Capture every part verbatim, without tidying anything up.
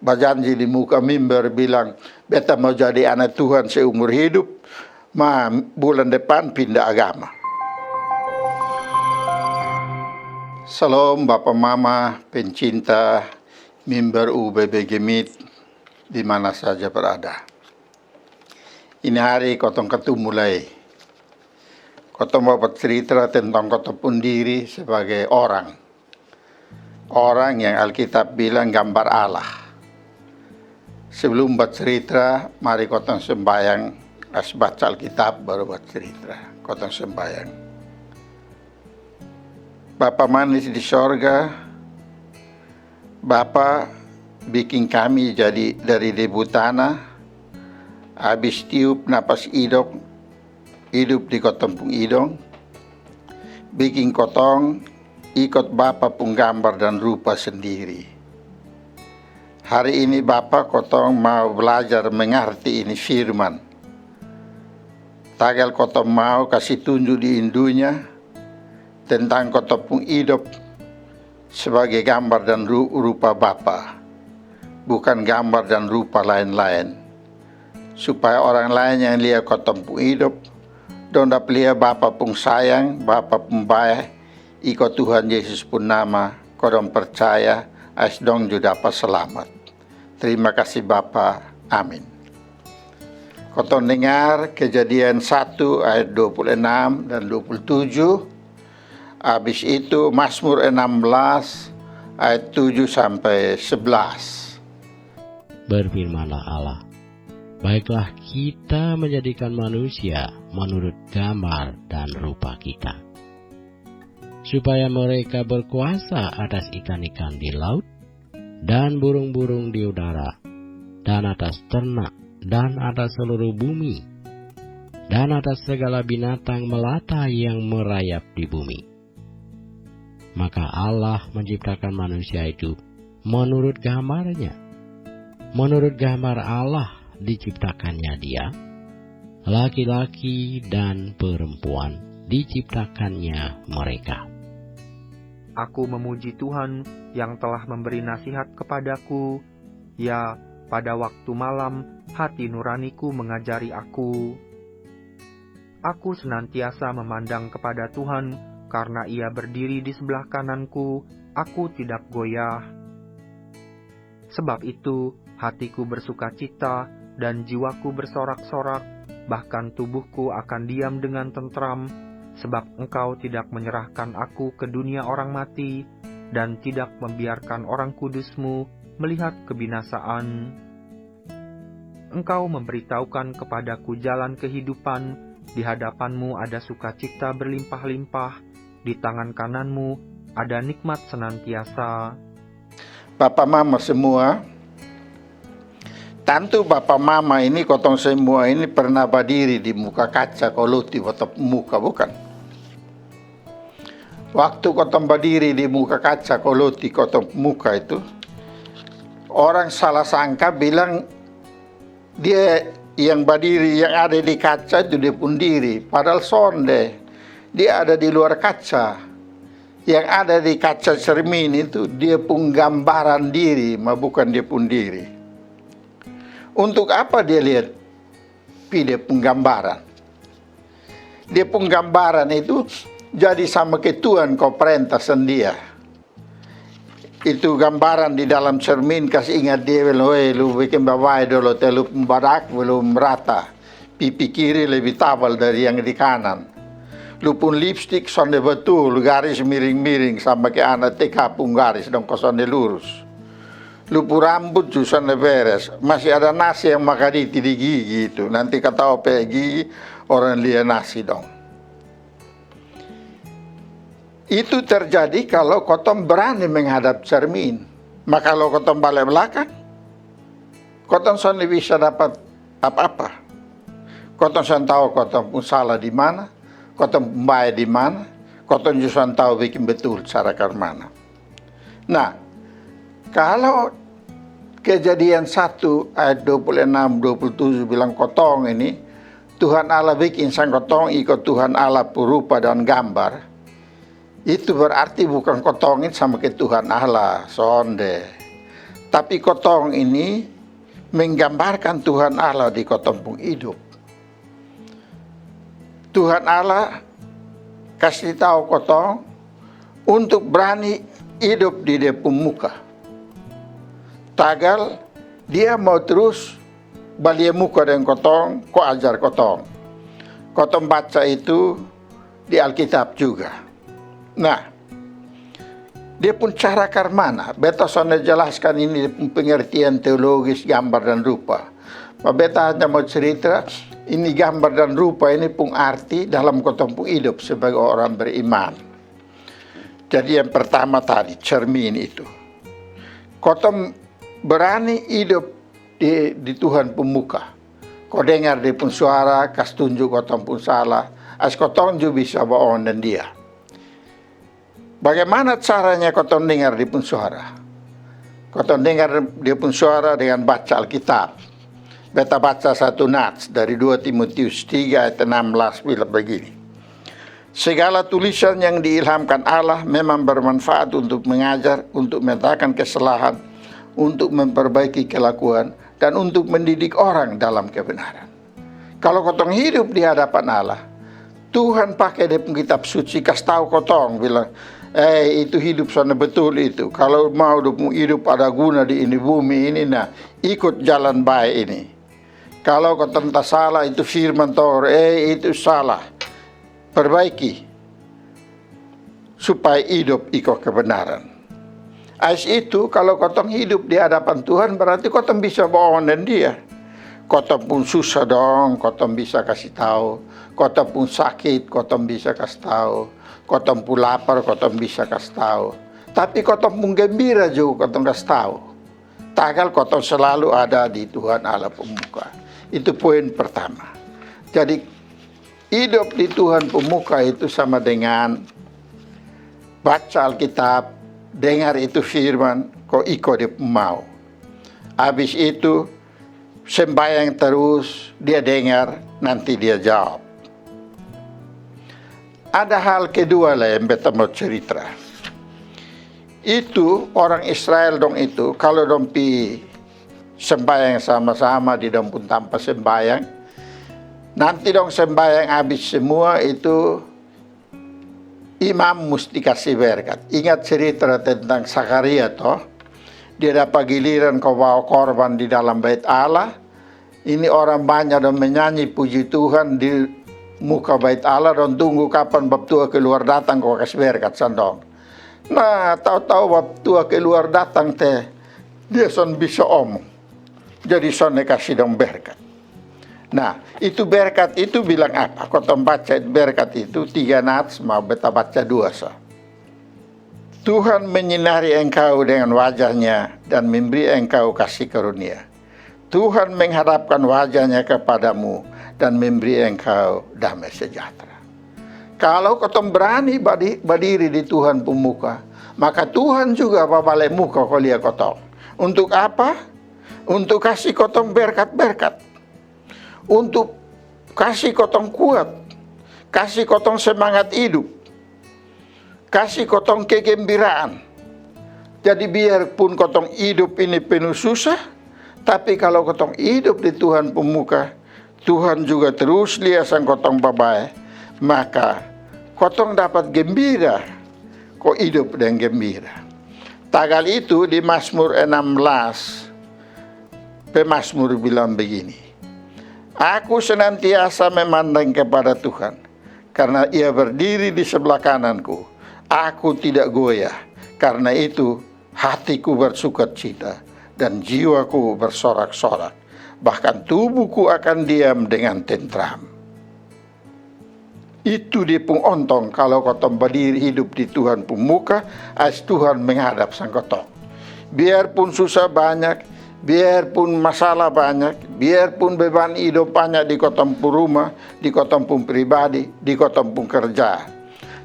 bajanji di muka mimbar bilang, beta mau jadi anak Tuhan seumur hidup, ma bulan depan pindah agama. Salam bapa mama pencinta mimbar U B B Gemit di mana saja berada. Ini hari kotong katumu lai. Kotong mau bercerita tentang kotong pun diri sebagai orang. Orang yang Alkitab bilang gambar Allah. Sebelum bercerita, mari kotong sembayang. As baca Alkitab baru bercerita. Kotong sembayang. Bapa manis di sorga, Bapa bikin kami jadi dari debu tanah, abis tiup napas idok, hidup di kotong pung idong, bikin kotong ikot Bapa pung gambar dan rupa sendiri. Hari ini Bapa, kotong mau belajar mengerti ini firman. Tagal kotong mau kasi tunjuk di indunya tentang kotong pung idop sebagai gambar dan ru- rupa Bapa, bukan gambar dan rupa lain-lain. Supaya orang lain yang lia kotong pung idop, dong dapa lia Bapa pung sayang, Bapa pung bae, iko Tuhan Yesus pun nama, ko dong percaya, ais dong ju dapa selamat. Terima kasih Bapa. Amin. Kotong dengar Kejadian satu ayat dua puluh enam dan dua puluh tujuh. Abis itu Mazmur enam belas ayat tujuh sampai sebelas. Berfirmanlah Allah, "Baiklah, kita menjadikan manusia menurut gambar dan rupa kita, supaya mereka berkuasa atas ikan-ikan di laut, dan burung-burung di udara, dan atas ternak, dan atas seluruh bumi, dan atas segala binatang melata yang merayap di bumi." Maka Allah menciptakan manusia itu menurut gambarnya. Menurut gambar Allah diciptakannya dia. Laki-laki dan perempuan diciptakannya mereka. Aku memuji Tuhan yang telah memberi nasihat kepadaku. Ya, pada waktu malam, hati nuraniku mengajari aku. Aku senantiasa memandang kepada Tuhan, karena Ia berdiri di sebelah kananku, aku tidak goyah. Sebab itu, hatiku bersukacita dan jiwaku bersorak-sorak, bahkan tubuhku akan diam dengan tentram, sebab Engkau tidak menyerahkan aku ke dunia orang mati, dan tidak membiarkan orang kudus-Mu melihat kebinasaan. Engkau memberitahukan kepadaku jalan kehidupan, di hadapan-Mu ada sukacita berlimpah-limpah, di tangan kanan-Mu ada nikmat senantiasa. Bapa mama semua, tantu bapa mama ini, kotong semua ini pernah badiri di muka kaca ko loti kotong muka, bukan? Waktu kotong badiri di muka kaca ko loti kotong muka itu, orang salah sangka bilang dia yang badiri, yang ada di kaca itu dia pun diri. Padahal sonde, dia ada di luar kaca. Yang ada di kaca cermin itu dia pun gambaran diri, ma bukan dia pun diri. Untuk apa dia lihat pi dia pun gambaran? Dia pun gambaran itu jadi sama ke Tuhan ko perintah sang dia. Itu gambaran di dalam cermin kasi ingat dia bilang, "Weh, lu bikin babae dolo te lu pun badak belum rata. Pipi kiri lebih tabal dari yang di kanan. Lu pun lipstick sonde betul, garis miring-miring sama ke anak T K pun garis dong ko sonde lurus. Lu pun rambut ju sonde beres. Masih ada nasi yang makaditi di gigi itu. Nanti katau pe gigi orang lia nasi dong." Itu terjadi kalau kotong berani menghadap cermin. Ma kalau kotong balik belakang, kotong sonde bisa dapat apa-apa. Kotong sonde tau kotong pun salah di mana, kotong pun bae di mana, kotong ju sonde tau bikin betul cara ke mana. Nah, kalau Kejadian satu ayat dua puluh enam, dua puluh tujuh bilang kotong ini, Tuhan Allah bikin sang kotong iko Tuhan Allah pung rupa dan gambar. Itu berarti bukan kotong ini sama ke Tuhan Allah, sonde. Tapi kotong ini menggambarkan Tuhan Allah di kotong pung hidup. Tuhan Allah kasi tau kotong untuk brani hidup di Dia pung muka. Tagal Dia mau terus balia muka deng kotong, ko ajar kotong. Kotong baca itu di Alkitab juga. Nah, Dia pung cara karmana, beta sonde jelaskan ini Dia pung pengertian teologis gambar dan rupa. Ma beta hanya mau cerita ini gambar dan rupa ini pung arti dalam kotong pung hidup sebagai orang beriman. Jadi yang pertama tadi, cermin itu. Kotong berani hidup di, di Tuhan pung muka. Ko dengar Dia pung suara, kas tunjuk kotong pung salah, ais kotong ju bisa baon deng Dia. Bagaimana caranya kotong dengar Dia pung suara? Kotong dengar Dia pung suara dengan baca Alkitab. Beta baca satu nats dari dua Timotius tiga ayat enam belas bilang begini, "Segala tulisan yang diilhamkan Allah memang bermanfaat untuk mengajar, untuk menyatakan kesalahan, untuk memperbaiki kelakuan, dan untuk mendidik orang dalam kebenaran." Kalo kotong hidup di hadapan Allah, Tuhan pake Dia pung kitab suci kas tau kotong bilang, "Eh, itu hidup sana betul itu. Kalo mau Dia pung hidup ada guna di ini bumi ini, nah, ikut jalan bae ini. Kalo kotong tasala itu firman Taurat, eh, itu salah. Perbaiki supaya hidup iko kebenaran." Ais itu, kalo kotong hidup di hadapan Tuhan, berarti kotong bisa baon deng Dia. Kotong pung susah dong, kotong bisa kasi tau. Kotong pung sakit, kotong bisa kasi tau. Kotong pung lapar, kotong bisa kasi tau. Tapi kotong pung gembira juga kotong kasi tau. Tagal kotong selalu ada di Tuhan Allah pung muka. Itu poin pertama. Jadi, hidup di Tuhan pung muka itu sama dengan baca Alkitab, dengar itu firman, ko iko Dia pung mau. Abis itu, sembayang terus, Dia dengar, nanti Dia jawab. Ada hal kedua lai yang beta mau cerita. Itu orang Israel dong itu, kalo dong pi sembayang sama-sama di dong pung tampa sembayang, nanti dong sembayang abis semua itu, imam musti kasi berkat. Ingat cerita tentang Sakaria to? Dia dapa giliran ko bawa korban di dalam bait Allah. Ini orang banya dong menyanyi puji Tuhan di muka bait Allah, dong tunggu kapan baptua keluar datang ko kasi berkat sang dong. Nah, tau-tau baptua keluar datang te, dia son bisa omong. Jadi sonde kasi dong berkat. Nah, itu berkat itu bilang apa? Kotong baca berkat itu tiga nats, ma beta baca dua sa. Tuhan menyinari engkau dengan wajah-Nya dan memberi engkau kasih karunia. Tuhan menghadapkan wajah-Nya kepadamu dan memberi engkau damai sejahtera. Kalo kotong berani badi-, badiri di Tuhan pung muka, maka Tuhan juga babale muka ko lia kotong. Untuk apa? Untuk kasi kotong berkat-berkat. Untuk kasi kotong kuat, kasi kotong semangat hidup, kasi kotong kegembiraan. Jadi biarpun kotong hidup ini penuh susah, tapi kalo kotong hidup di Tuhan pung muka, Tuhan juga terus lia sang kotong babae, maka kotong dapat gembira, ko hidup deng gembira. Tagal itu di Mazmur enam belas, pemazmur bilang begini, "Aku senantiasa memandang kepada Tuhan, karena Ia berdiri di sebelah kananku. Aku tidak goyah. Karena itu, hatiku bersukacita dan jiwaku bersorak-sorak. Bahkan tubuhku akan diam dengan tentram." Itu dia pung ontong kalo kotong badiri hidup di Tuhan pung muka, ais Tuhan menghadap sang kotong. Biarpun susah banyak, biarpun masalah banyak, biarpun beban hidup banyak di kotong pung rumah, di kotong pung pribadi, di kotong pung kerja,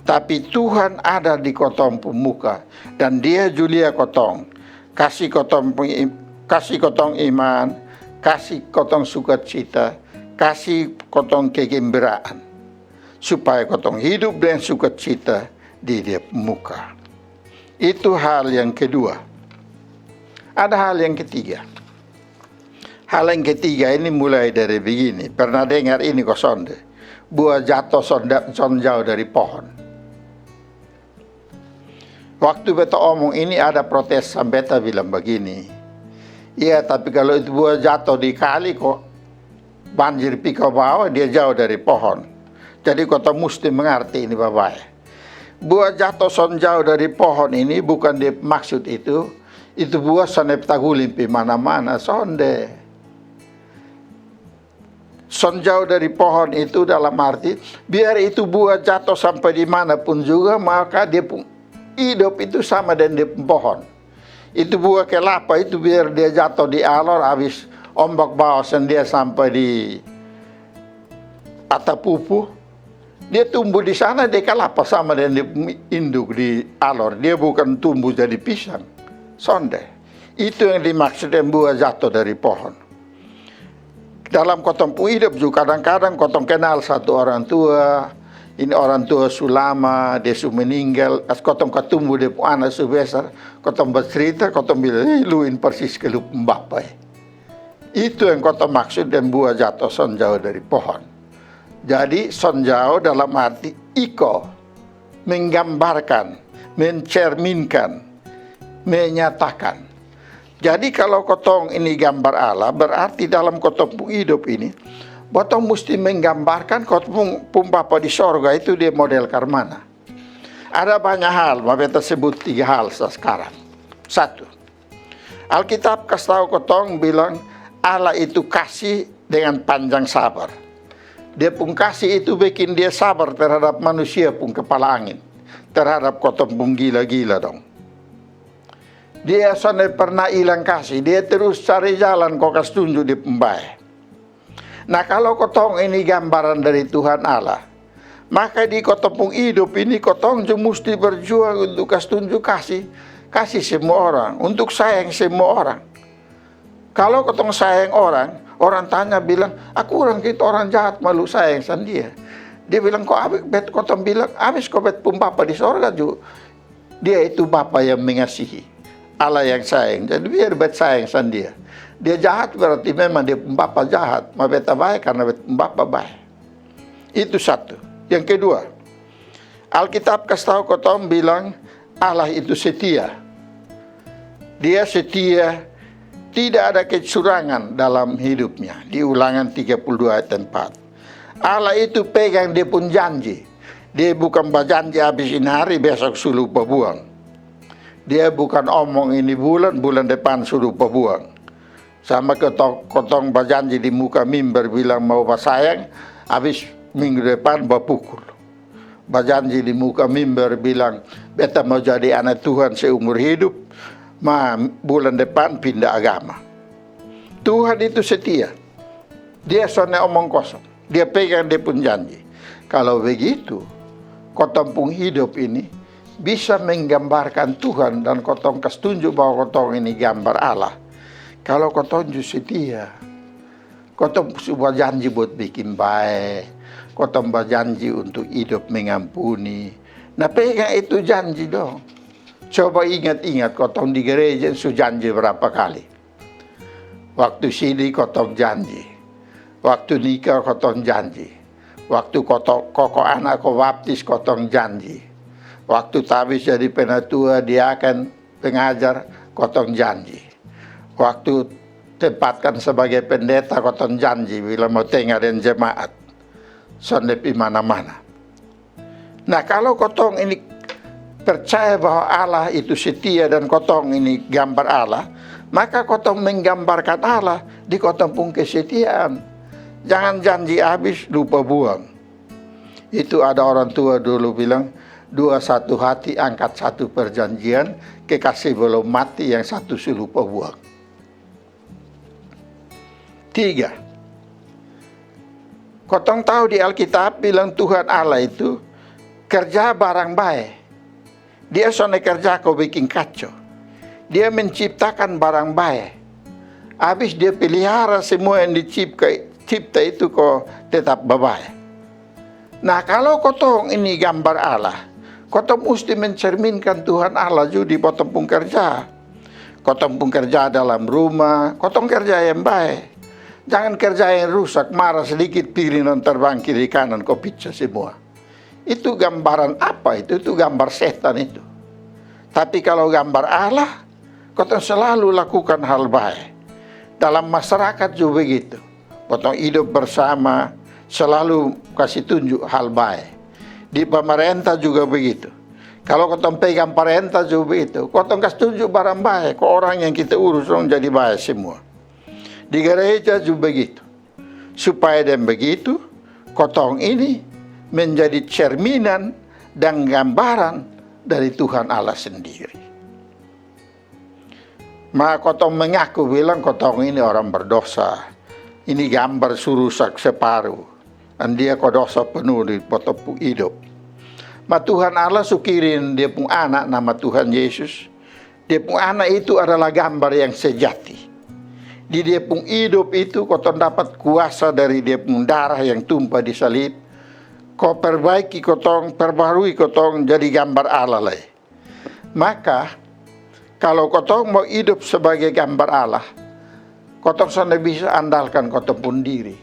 tapi Tuhan ada di kotong pung muka, dan Dia ju lia kotong. Kasi kotong pung im-, kasi kotong iman, kasi kotong sukacita, kasi kotong kegembiraan, supaya kotong hidup deng sukacita di Dia pung muka. Itu hal yang kedua. Ada hal yang ketiga. Hal yang ketiga ini mulai dari begini. Pernah dengar ini ko sonde? Buah jatuh sonda- sonjau dari pohon. Waktu beta omong ini, ada protes sang beta bilang begini, "Iya, tapi kalau itu buah jatuh di kali ko, banjir pi ko bawa, dia jauh dari pohon. Jadi kotong musti mengerti ini babae. Buah jatuh sonjau dari pohon ini bukan dia maksud itu, itu buah sonde taguling pi mana-mana, sonde. Sonjau dari pohon itu dalam arti, biar itu buah jatuh sampai di mana pun juga, maka dia pun hidup itu sama dengan dia pun pohon. Itu buah kelapa itu, biar dia jatuh di alor, habis ombak bawa sang dia sampai di Atapupu, dia tumbuh di sana, dia kelapa sama dengan dia induk di alor. Dia bukan tumbuh jadi pisang." Sonde. Itu yang dimaksud dengan buah jatuh dari pohon. Dalam kotong pung hidup juga, kadang-kadang kotong kenal satu orang tua, ini orang tua su lama, dia su meninggal, pas kotong katumbu dia pung anak su besar, kotong bercerita, kotong bilang, "Eh, lu ini persis ke lu pung bapa, eh." Itu yang kotong maksud dengan buah jatuh sonjau dari pohon. Jadi sonjau dalam arti iko, menggambarkan, mencerminkan, menyatakan. Jadi kalau kotong ini gambar Allah, berarti dalam kotong pung hidup ini, kotong musti menggambarkan kotong pung, pung Bapa di sorga itu dia model karmana. Ada banyak hal, ma beta sebut tiga hal sa sekarang. Satu, Alkitab kas tau kotong bilang Allah itu kasih dengan panjang sabar. Dia pung kasih itu bikin dia sabar terhadap manusia pung kepala angin, terhadap kotong pung gila-gila dong. Dia sonde pernah ilang kasih, dia terus cari jalan ko kas tunju dia pung bae. Nah, kalau kotong ini gambaran dari Tuhan Allah, maka di kotong pung hidup ini kotong ju musti berjuang untuk kas tunju kasih, kasih semua orang, untuk sayang semua orang. Kalau kotong sayang orang, orang tanya bilang, "Aku orang kita orang jahat malu sayang sang dia." Dia bilang, "Ko abis bet kotong bilang, abis ko bet pung Bapa di sorga ju, dia itu Bapa yang mengasihi, Allah yang sayang. Jadi biar bet sayang sang dia. Dia jahat berarti memang dia pung Bapa jahat, ma beta bae karena bet pung Bapa bae." Itu satu. Yang kedua, Alkitab kas tau kotong bilang Allah itu setia. Dia setia, tidak ada kecurangan dalam hidupnya. Di Ulangan tiga puluh dua ayat empat. Allah itu pegang dia pung janji. Dia bukan bajanji abis ini hari, besok su lupa buang. Dia bukan omong ini bulan, bulan depan su lupa buang. Sama kotong, kotong bajanji di muka mimbar bilang mau basayang, abis minggu depan bapukul. Bajanji di muka mimbar bilang, "Beta mau jadi anak Tuhan seumur hidup," ma bulan depan pindah agama. Tuhan itu setia. Dia sonde omong kosong. Dia pegang dia pung janji. Kalau begitu, kotong pung hidup ini bisa menggambarkan Tuhan dan kotong kas tunju bahwa kotong ini gambar Allah. Kalau kotong ju setia, kotong su bajanji buat bikin bae, kotong bajanji untuk hidup mengampuni. Nah, pegang itu janji dong. Coba ingat-ingat, kotong di gereja su janji berapa kali? Waktu sidi kotong janji. Waktu nikah kotong janji. Waktu kotong, koko anak ko baptis kotong janji. Waktu tabis jadi penatua, diaken, pengajar, kotong janji. Waktu tempatkan sebagai pendeta, kotong janji bilang mau tenga deng jemaat. Sonde pi mana-mana. Nah, kalau kotong ini percaya bahwa Allah itu setia dan kotong ini gambar Allah, maka kotong menggambarkan Allah di kotong pung kesetiaan. Jangan janji abis, lupa buang. Itu ada orang tua dulu bilang, "Dua satu hati, angkat satu perjanjian, kekasih belum mati, yang satu su lupa buang." Tiga, kotong tau di Alkitab bilang Tuhan Allah itu kerja barang bae. Dia sonde kerja ko bikin kaco. Dia menciptakan barang bae. Abis dia pelihara semua yang dicipta, cipta itu ko tetap babae. Nah, kalau kotong ini gambar Allah, kotong musti mencerminkan Tuhan Allah ju di kotong pung kerja. Kotong pung kerja dalam rumah, kotong kerja yang bae. Jangan kerja yang rusak, marah sedikit piring dong terbang kiri kanan ko pecah semua. Itu gambaran apa itu? Itu gambar setan itu. Tapi kalau gambar Allah, kotong selalu lakukan hal bae. Dalam masyarakat juga begitu. Kotong hidup bersama, selalu kasih tunjuk hal bae. Di pemerintah juga begitu. Kalau kotong pegang parentah juga begitu, kotong kasih tunjuk barang bae ko orang yang kita urus dong jadi bae semua. Di gereja juga begitu. Supaya deng begitu, kotong ini menjadi cerminan dan gambaran dari Tuhan Allah sendiri. Ma kotong mengaku bilang kotong ini orang berdosa. Ini gambar su rusak separu. Andia ko dosa penuh di kotong pung hidup. Ma Tuhan Allah su kirim dia pung anak nama Tuhan Yesus. Dia pung anak itu adalah gambar yang sejati. Di dia pung hidup itu kotong dapat kuasa dari dia pung darah yang tumpah di salib. Ko perbaiki kotong, perbarui kotong jadi gambar Allah lai. Maka, kalau kotong mau hidup sebagai gambar Allah, kotong sana bisa andalkan kotong pun diri.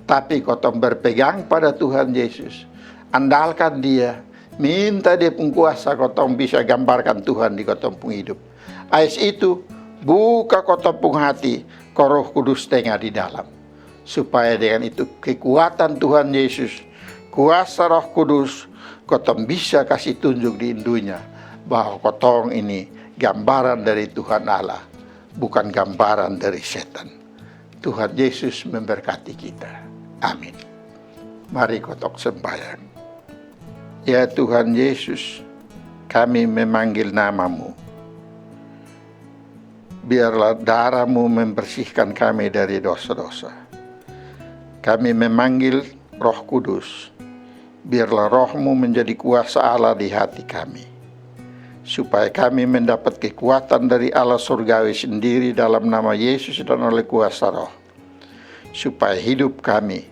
Tapi kotong berpegang pada Tuhan Yesus. Andalkan Dia, minta Dia pun kuasa kotong bisa gambarkan Tuhan di kotong pun hidup. Ais itu, buka kotong pun hati, ko Roh Kudus tengah di dalam. Supaya dengan itu kekuatan Tuhan Yesus, kuasa Roh Kudus, kotong bisa kasih tunjuk di indunya bahwa kotong ini gambaran dari Tuhan Allah, bukan gambaran dari setan. Tuhan Yesus memberkati kita. Amin. Mari kotong sembahyang. Ya Tuhan Yesus, kami memanggil namamu. Biarlah darahmu membersihkan kami dari dosa-dosa. Kami memanggil Roh Kudus. Biarlah rohmu menjadi kuasa Allah di hati kami. Supaya kami mendapat kekuatan dari Allah surgawi sendiri dalam nama Yesus dan oleh kuasa roh. Supaya hidup kami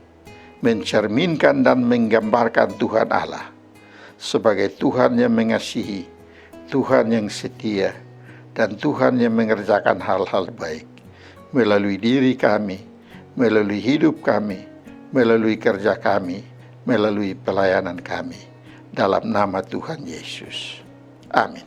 mencerminkan dan menggambarkan Tuhan Allah sebagai Tuhan yang mengasihi, Tuhan yang setia, dan Tuhan yang mengerjakan hal-hal baik melalui diri kami, melalui hidup kami, melalui kerja kami, melalui pelayanan kami. Dalam nama Tuhan Yesus. Amin.